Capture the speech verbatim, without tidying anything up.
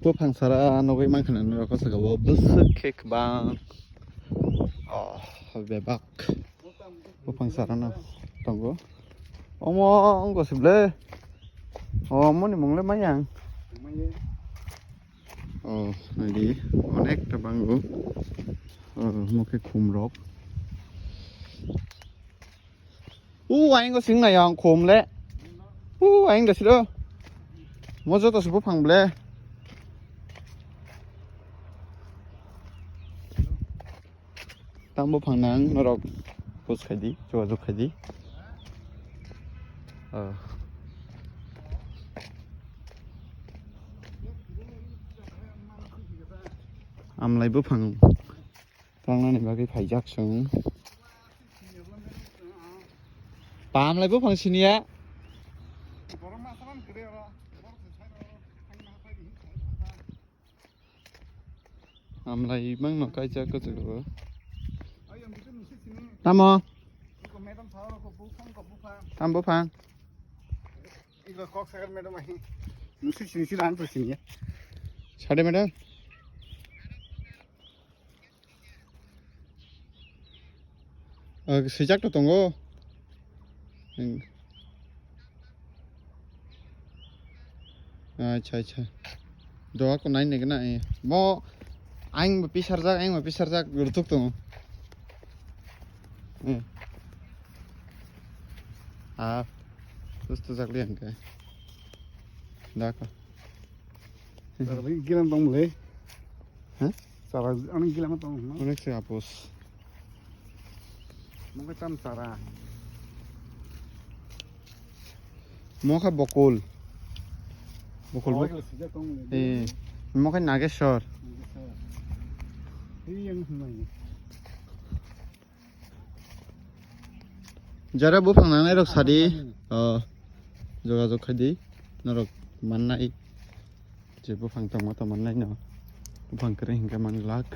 Buphang sara nugwi mankha na norok o jaga o bwswk khe kwbang. Oh, bebak. Buphang sara no tongo. Omo wngkha se ble. Omo ni mung le mayang. Oh, naidi onek ta bango. Oh, omo khe khum rok. U aing go sing na yang khum le. U aing da silo. Mo joto se buphang ble. Tam buphang nang norok post khai di, jogajog khai di. Ah. Amlai buphang tangnani bagwi phaijak chwng. Pamlai buphang siniya. Amlai mangno kaijak kwchwgo. Tamo? Tam buphang? Sade madam? Ah, swijak to tongo. Hmm. Acha, acha. Doa ko nai nai na, eh. Mo aing bo pisarjak, aing bo pisarjak, rutuk tongo. Eh. Ah, sustu jak liang ke. Dako. Chara bai gilam tong mole. Ha? Chara ani gilam tong no. Onek se apos. Mungkin tam chara. Mokha bokol. Bokol bok. Eh, mokha Nageshwar. Hei yang hmai. Jara buphang nangnai rok sadi. Oh, jogajog khai di. Norok mannai. Je buphang tongma to mannai no. Buphang kwrwi hinkhe man glak.